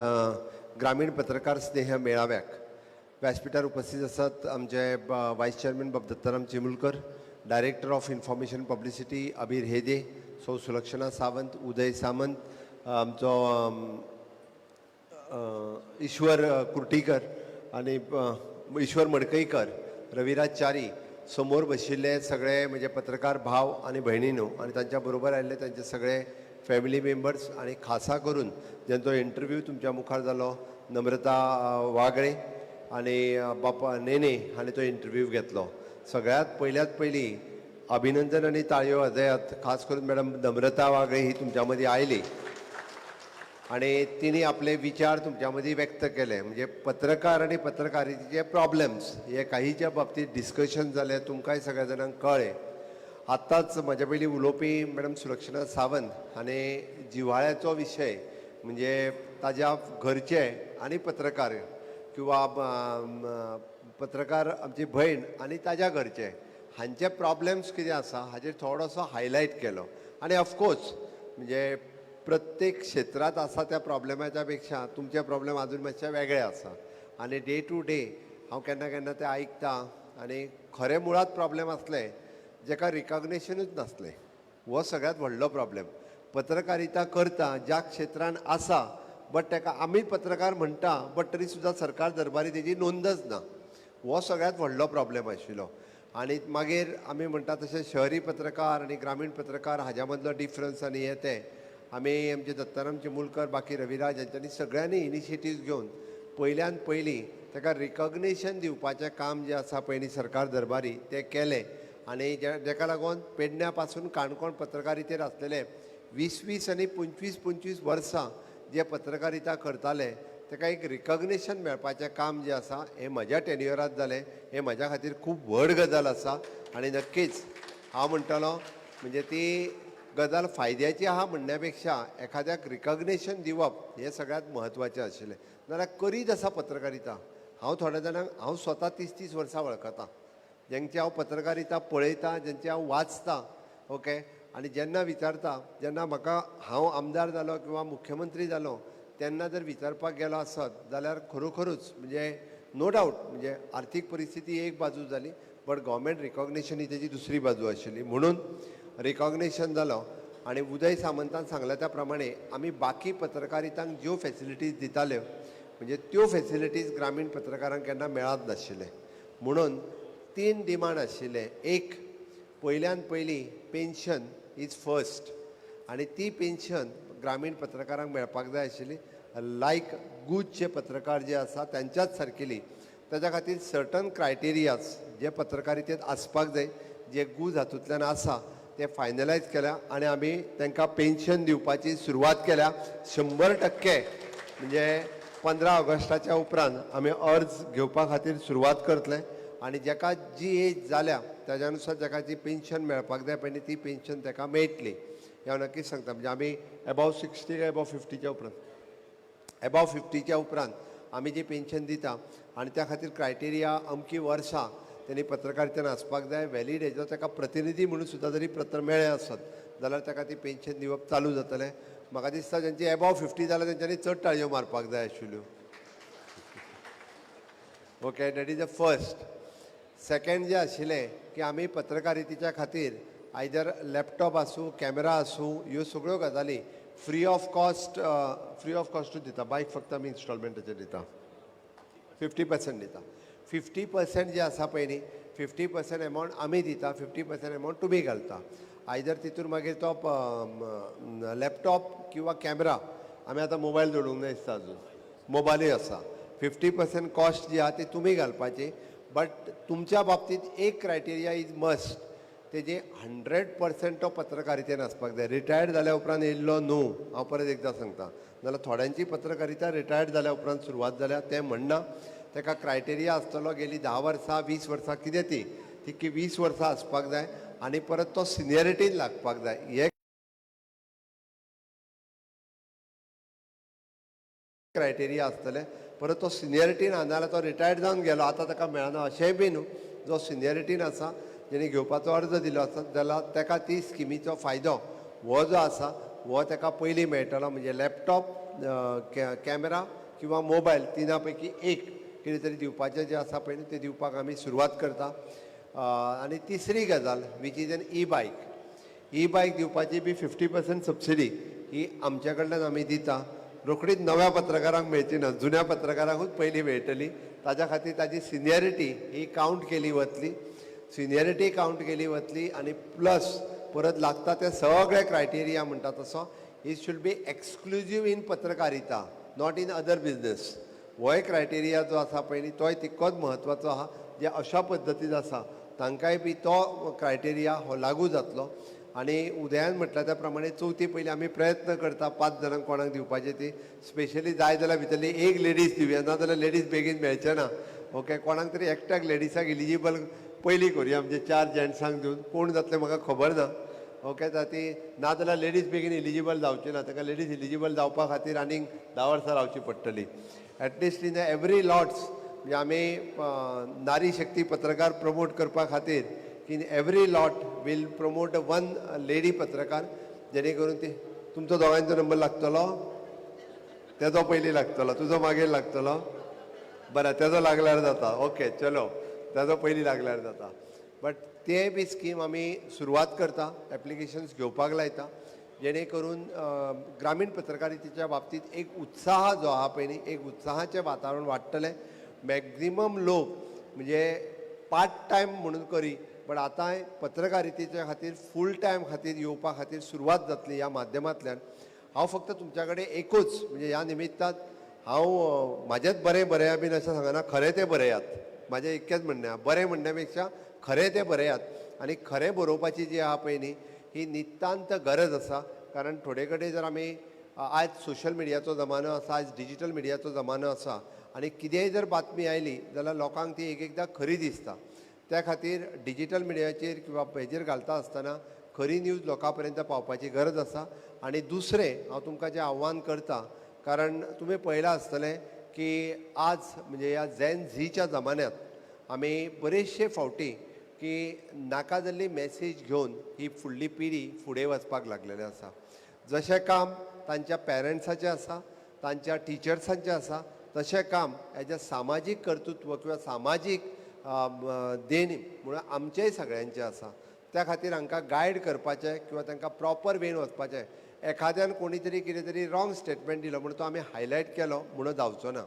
ग्रामीण पत्रकार स्नेह मेळाव्याक व्यासपीठार उपस्थित आसात आमचे वायस चेअरमॅन बाब Dattaram Chimulkar, director of information publicity Abhir Hede, Sau Sulakshana Sawant, Uday Samant, आमचो ईश्वर कुर्टीकर आनी ईश्वर मडकईकर, रविराज च्यारी, समोर बशिल्ले सगळे म्हणजे पत्रकार भाव आनी भयणीनो आनी तांच्या बरोबर आयिल्ले तांचे सगळे फॅमिली मेंबर्स आनी खासा करून ज्यांचो इंटरव्यू तुमच्या मुखार जालो नम्रता वागळे आनी बापा नेने हांणी तो इंटरव्यू घेतलो. सगळ्यांत पयल्यात पयलीं अभिनंदन आनी ताळयो वाजयात खास करून मॅडम नम्रता वागळे ही तुमच्या मदीं आयली आनी तिणी आपले विचार तुमच्या मदीं व्यक्त केले. म्हणजे पत्रकार आनी पत्रकारितेचे प्रॉब्लम्स हे काहीच्या बाबतींत डिस्कशन जालें, तुमकांय सगळ्या जाणांक कळ्ळें. आत्ताच म्हज्या पयलीं उलोवपी मॅडम सुलक्षणा सावंत हाणें जिव्हाळ्याचो विशय म्हणजे ताज्या घरचे आनी पत्रकार किंवा पत्रकार आमची भयण आनी ताज्या घरचे हांचे प्रॉब्लम्स कितें आसा हाजेर थोडोसो हायलायट केलो. आनी ऑफकोर्स म्हणजे प्रत्येक क्षेत्रांत आसा त्या प्रॉब्लमाच्या पेक्षा तुमचे प्रॉब्लम आजून मातशे वेगळे आसा आनी डे टू डे हांव केन्ना केन्ना ते आयकता आनी खरें मुळांत प्रॉब्लम आसले जेका रिकॉग्नेशनूच नासलें, हो सगळ्यांत व्हडलो प्रॉब्लम. पत्रकारिता करता ज्या क्षेत्रान आसा बट ताका आमी पत्रकार म्हणटा बट तरी सुद्दां सरकार दरबारी तेजी नोंदच ना, हो सगळ्यांत व्हडलो प्रॉब्लम आशिल्लो. आनी मागीर आमी म्हणटा तशें शहरी पत्रकार आनी ग्रामीण पत्रकार हाज्या मदलो डिफरन्स आनी हे ते आमी आमचे दत्ताराम चिमुलकर, बाकी रविराज हांच्यांनी सगळ्यांनी इनिशिएटीव घेवन पयल्यान पयलीं ताका रिकॉग्नेशन दिवपाचें काम जें आसा पयलीं सरकार दरबारी तें केलें. आनी जेका लागून पेडण्या पासून काणकोण पत्रकारितेर आसलेले 20-20 आनी 25-25 वर्सां जे पत्रकारिता करताले ताका एक रिकॉग्नेशन मेळपाचें काम जें आसा हें म्हज्या टेन्युअरांत जालें. हें म्हज्या खातीर खूब व्हड गजाल आसा आनी नक्कीच हांव म्हणटलो म्हणजे ती गजाल फायद्याची आहा म्हणण्या पेक्षा एखाद्याक रिकॉग्नेशन दिवप हें सगळ्यांत म्हत्वाचें आशिल्लें. नाजाल्यार करीत आसा पत्रकारिता, हांव थोड्या जाणांक हांव स्वता 30-30 वर्सां वळखता जेंची हांव पत्रकारिता पळयतां, जेंची हांव वाचतां, ओके. आनी जेन्ना विचारता जेन्ना म्हाका हांव आमदार जालो किंवा मुख्यमंत्री जालो तेन्ना जर विचारपाक गेलो आसत जाल्यार खरोखरूच म्हणजे नो डावट म्हणजे आर्थीक परिस्थिती एक बाजू जाली बट गव्हर्मेंट रिकॉग्नेशन ही तेजी दुसरी बाजू आशिल्ली. म्हणून रिकॉग्नेशन जालो आनी उदय सामंतान सांगल्या त्या प्रमाणे आमी बाकी पत्रकारितांक ज्यो फेसिलिटीज दिताल्यो म्हणजे त्यो फेसिलिटीज ग्रामीण पत्रकारांक केन्ना मेळत नाशिल्ले. म्हणून 3 डिमांड आशिल्ले. एक, पयल्यान पयलीं पेन्शन is first आनी ती पेन्शन ग्रामीण पत्रकारांक मेळपाक जाय आशिल्ली, लायक गुजचे पत्रकार जे आसा त्यांच्याच सारकेली. ताच्या खातीर सर्टन क्रायटेरियाज जे पत्रकारितेंत आसपाक जाय जे गूज हातूंतल्यान आसा ते फायनलायज केल्या आनी आमी तांकां पेन्शन दिवपाची सुरवात केल्या. 100% म्हणजे 15 ऑगस्टाच्या उपरांत आमी अर्ज घेवपा खातीर सुरवात करतले आनी जेका जी एज जाल्या ताज्या नुसार जेका जी पेन्शन मेळपाक जाय पळय ती पेन्शन ताका मेळटली हें हांव नक्कीच सांगता. म्हणजे आमी एबाव 60 काय एबाव 50च्या उपरांत, एबाव 50च्या उपरांत आमी जी पेन्शन दिता आनी त्या खातीर क्रायटेरिया अमकी वर्सां तेणी पत्रकारितेन आसपाक जाय, व्हॅलीड हेजो ताका प्रतिनिधी म्हणून सुद्दां जरी पत्र मेळ्ळें आसत जाल्यार ताका ती पेन्शन दिवप चालू जातलें. म्हाका दिसता जेंची एबाव 50 जाल्यार तेंच्यांनी चड टाळयो मारपाक जाय आशिल्ल्यो. Okay, that is the first. Second जें आशिल्लें की आमी पत्रकारितेच्या खातीर आयदर लॅपटॉप आसूं, कॅमेरा आसूं, ह्यो सगळ्यो गजाली free of cost, free of कॉस्टूच दिता. बायक फक्त आमी इन्स्टॉलमेंटाचेर दिता, 50% दिता. 50% जे आसा पळय न्ही, 50% एमावंट आमी दिता, 50% एमावंट तुमी घालता. आयदर तितून मागीर तो लॅपटॉप किंवा कॅमेरा, आमी आतां मोबायल जोडूंक ना दिसता अजून, मोबायलूय आसा. 50% कॉस्ट जी आहा ती तुमी घालपाची. बट तुमच्या बाबतींत एक क्रायटेरिया is must, तेजे 100% तो पत्रकारितेन आसपाक जाय. रिटायर्ड जाल्या उपरांत येयल्लो न्हू, हांव परत एकदां सांगता. नाजाल्यार थोड्यांची पत्रकारिता रिटायर्ड जाल्या उपरांत सुरवात जाल्या तें म्हणना. ताका क्रायटेरिया आसतलो गेली 10 वर्सां 20 वर्सां कितें ती ती 20 वर्सां आसपाक जाय आनी परत तो सिनियरिटीन लागपाक जाय. हे क्रायटेरिया आसतले. परत तो सिनियरिटीन नाजाल्यार तो रिटायर्ड जावन गेलो आतां ताका मेळना अशेंय बी न्हू. जो सिनियरिटीन आसा जेणे घेवपाचो अर्ज दिलो आसा जाल्यार ताका ती स्किमीचो फायदो हो जो आसा हो ताका पयलीं मेळटलो. म्हणजे लॅपटॉप कॅमेरा किंवा मोबायल तिना पैकी एक कितें तरी दिवपाचें जें आसा पळय न्ही तें दिवपाक आमी सुरवात करता. आनी तिसरी गजाल which is an e bike. E bike दिवपाची बी 50% सबसिडी ही आमच्या कडल्यान आमी दिता. रोखडीच नव्या पत्रकारांक मेळची ना, जुन्या पत्रकारांकूच पयलीं मेळटली. ताज्या खातीर ताजी सिनियरिटी ही कावंट केली वतली, सिनियरिटी कावंट केली वतली आनी प्लस परत लागता ते सगळे क्रायटेरिया म्हणटा तसो it should be exclusive in पत्रकारिता, not in other business. होय क्रायटेरिया जो आसा पळय न्ही तोय तितकोच म्हत्वाचो आहा. जे अशा पद्दतीन आसा तांकांय बी तो क्रायटेरिया हो लागू जातलो. आनी उदयान म्हटल्या त्या प्रमाणे चवथी पयलीं आमी प्रयत्न करता पांच जाणांक कोणाक दिवपाची ती स्पेशली जाय जाल्यार भितरली एक लेडीज दिवया, ना जाल्यार लेडीज बेगीन मेळचे ना. ओके, कोणाक तरी एकट्याक लेडिसाक इलिजिबल पयलीं करुया, म्हणजे चार जेंट्सांक दिवन कोण जातलें म्हाका खबर ना. ओके, ती ना जाल्यार लेडीज बेगीन इलिजिबल जावची ना. ताका लेडीज इलिजिबल जावपा खातीर आनीक 10 वर्सां रावची पडटली. At least in every lots म्हणजे आमी नारी शक्ती पत्रकार प्रमोट करपा खातीर की in every lot we'll promote one lady पत्रकार, जेणे करून ती तुमचो दोगांयचो नंबर लागतलो. तेजो पयलीं लागतलो, तुजो मागीर लागतलो. बरें, तेजो लागल्यार जाता. ओके, चलो, तेजो पयलीं लागल्यार जाता. बट ते बी स्कीम आमी सुरवात करता, एप्लिकेशन्स घेवपाक लायता, जेणे करून ग्रामीण पत्रकारितेच्या बाबतींत एक उत्साह जो आहा पळय न्ही, एक उत्साहाचें वातावरण वाडटलें. मॅक्झिमम लोक म्हणजे पार्ट टायम म्हणून करी, बट आतां पत्रकारितेच्या खातीर फूल टायम खातीर येवपा खातीर सुरवात जातली ह्या माध्यमांतल्यान. हांव फक्त तुमच्या कडेन एकूच म्हणजे ह्या निमित्तान हांव म्हाजेंच बरें बरया बीन अशें सांगना, खरें तें बरयात. म्हाजें इतकेंच म्हणणें आहा, बरें म्हणण्या पेक्षा खरें तें बरयात. आनी खरें बरोवपाची जी आहा पळय न्ही ही नितांत गरज आसा. कारण थोडे कडेन जर आमी आयज सोशल मिडियाचो जमानो आसा, आयज डिजीटल मिडियाचो जमानो आसा आनी कितेंय जर बातमी आयली जाल्यार लोकांक ती एक एकदां खरी दिसता. त्या खातीर डिजीटल मिडियाचेर किंवा हेजेर घालता आसतना खरी न्यूज लोकां पर्यंत पावपाची गरज आसा. आनी दुसरें हांव तुमकां जें आव्हान करता, कारण तुमी पळयलां आसतलें की आज म्हणजे ह्या झॅन झीच्या जमान्यांत आमी बरेचशे फावटी की नाका जाल्ली मॅसेज घेवन ही फुडली पिढी फुडें वचपाक लागलेली आसा. जशें काम तांच्या पेरंट्साचें आसा, तांच्या टिचर्सांचें आसा, तशें काम एज अ सामाजीक कर्तृत्व किंवा सामाजीक देणी म्हणून आमचेंय सगळ्यांचें आसा. त्या खातीर हांकां गायड करपाचें किंवा तांकां प्रॉपर वेन वचपाचें. एखाद्यान कोणी तरी कितें तरी रॉंग स्टेटमेंट दिलो म्हणून तो आमी हायलायट केलो म्हणून जावचो ना.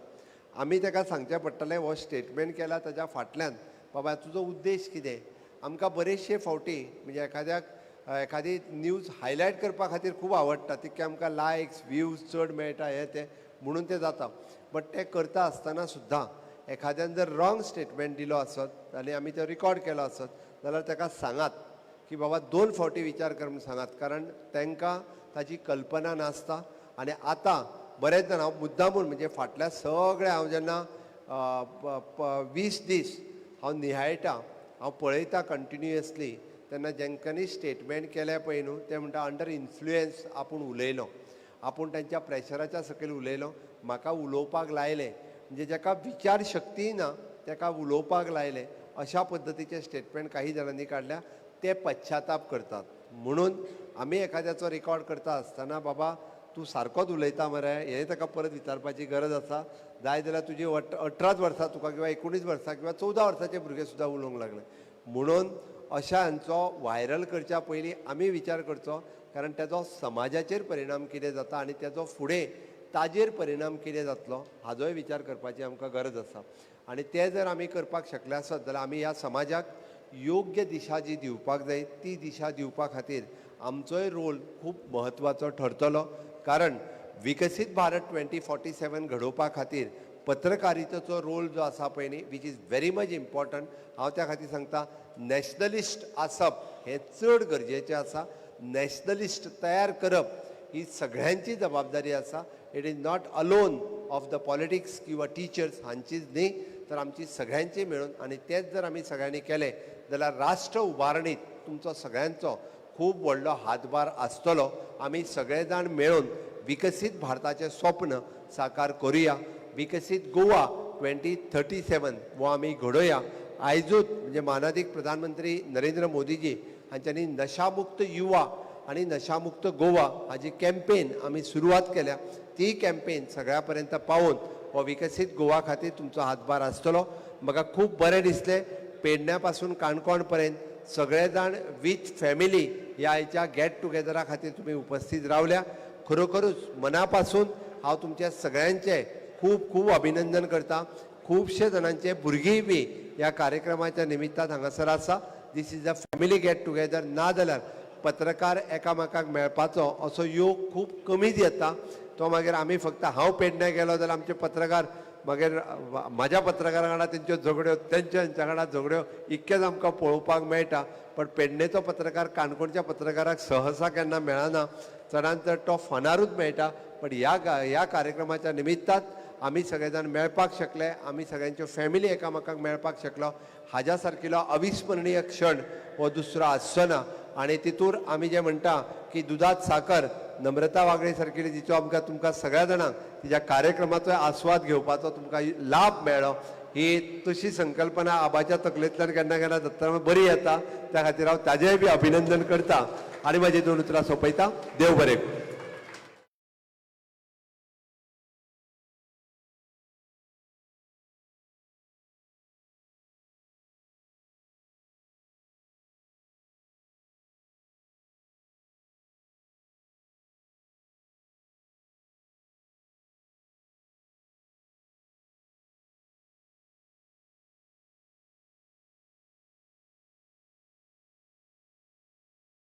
आमी ताका सांगचें पडटलें हो स्टेटमेंट केला ताच्या फाटल्यान बाबा तुजो उद्देश कितें. आमकां बरेचशे फावटी म्हणजे एखाद्याक एखादी न्यूज हायलायट करपा खातीर खूब आवडटा, तितके आमकां लायक्स व्यूज चड मेळटा हें तें म्हणून तें जाता. बट तें करता आसतना सुद्दां एखाद्यान जर रॉंग स्टेटमेंट दिलो आसत आनी आमी तो रिकॉर्ड केलो आसत जाल्यार ताका सांगात की बाबा दोन फावटी विचार कर म्हूण सांगात, कारण तांकां ताजी कल्पना नासता. आनी आतां बरेंच जाण हांव मुद्दामून म्हणजे फाटल्या सगळ्या हांव जेन्ना 20 दीस हांव निहाळटा, हांव पळयता कंटिन्युअसली, तेन्ना जेंकांनी स्टेटमेंट केलें पळय न्हू ते म्हणटा अंडर इन्फ्लुयन्स आपूण उलयलो, आपूण तांच्या प्रेशराच्या सकयल उलयलो, म्हाका उलोवपाक लायलें. म्हणजे जाका विचार शक्ती ना ताका उलोवपाक लायलें, अशा पद्दतीचें स्टेटमेंट काही जाणांनी काडल्या, ते पश्चाताप करतात. म्हणून आमी एखाद्याचो रिकॉर्ड करता आसतना बाबा तूं सारकोच उलयता मरे हें ताका परत विचारपाची गरज आसा. जाय जाल्यार तुजी 18 वर्सां तुका किंवा 19 वर्सां किंवा 14 वर्सांचे भुरगे सुद्दां उलोवंक लागले. म्हणून अशा हांचो व्हायरल करच्या पयलीं आमी विचार करचो, कारण तेजो समाजाचेर परिणाम कितें जाता आनी तेजो फुडें ताजेर परिणाम कितें जातलो हाजोय विचार करपाची आमकां गरज आसा. आनी तें जर आमी करपाक शकले आसत जाल्यार आमी ह्या समाजाक योग्य दिशा जी दिवपाक जाय ती दिशा दिवपा खातीर आमचोय रोल खूब म्हत्वाचो ठरतलो. कारण विकसीत भारत 2047 घडोवपा खातीर पत्रकारितेचो रोल जो आसा पळय न्ही which is very much important. हांव त्या खातीर सांगता नॅशनलिस्ट आसप हें चड गरजेचें आसा. नॅशनलिस्ट तयार करप ही सगळ्यांची जबाबदारी आसा. It is not alone of the politics किंवा टिचर्स हांचीच न्ही, तर आमची सगळ्यांची मेळून. आनी तेंच जर आमी सगळ्यांनी केलें जाल्यार राष्ट्र उबारणीत तुमचो सगळ्यांचो खूब व्हडलो हातभार आसतलो. आमी सगळे जाण मेळून विकसीत भारताचें स्वप्न साकार करुया. विकसीत गोवा 2037 हो आमी घडोवया. आयजूच म्हणजे मानादीक प्रधानमंत्री नरेंद्र मोदीजी हांच्यांनी नशामुक्त युवा आनी नशामुक्त गोवा हाजी कॅम्पेन आमी सुरवात केल्या. ती कॅम्पेन सगळ्या पर्यंत पावोवन हो विकसीत गोवा खातीर तुमचो हातभार आसतलो. म्हाका खूब बरें दिसलें, पेडण्या पासून काणकोण पर्यंत सगळे जाण विथ फॅमिली ह्या आयच्या गॅट टुगेदरा खातीर तुमी उपस्थीत रावल्या. खरोखरूच मना पासून हांव तुमच्या सगळ्यांचें खूब खूब अभिनंदन करता. खुबशे जाणांचे भुरगींय बी ह्या कार्यक्रमाच्या निमित्तान हांगासर आसा. This is a family get together. ना जाल्यार पत्रकार एकामेकाक मेळपाचो असो योग खूब कमीच येता. तो मागीर आमी फक्त हांव पेडण्या गेलो जाल्यार आमचे पत्रकार मागीर म्हाज्या पत्रकारां वांगडा तेंच्यो झगड्यो, तेंच्यो हेंच्या वांगडा झगड्यो, इतकेंच आमकां पळोवपाक मेळटा. पण पेडणेचो पत्रकार काणकोणच्या पत्रकाराक सहसा केन्ना मेळना, चडान चड तो फोनारूच मेळटा. पण ह्या कार्यक्रमाच्या निमित्तान आमी सगळे जाण मेळपाक शकले, आमी सगळ्यांच्यो फॅमिली एकामेकांक मेळपाक शकलो. हाज्या सारकिलो अविस्मरणीय क्षण हो दुसरो आसचो ना. आनी तितूर आमी जें म्हणटा की दुदांत साकर, नम्रता वागळे सारकिली जिचो आमकां तुमकां सगळ्या जाणांक तिच्या कार्यक्रमाचो आस्वाद घेवपाचो तुमकां लाभ मेळ्ळो, ही तशी संकल्पना आबाच्या तकलेंतल्यान केन्ना केन्ना दत्ता बरी येता. त्या खातीर हांव ताजेंय बी अभिनंदन करता आनी म्हाजी दोन उतरां सोंपयता. देव बरें करूं.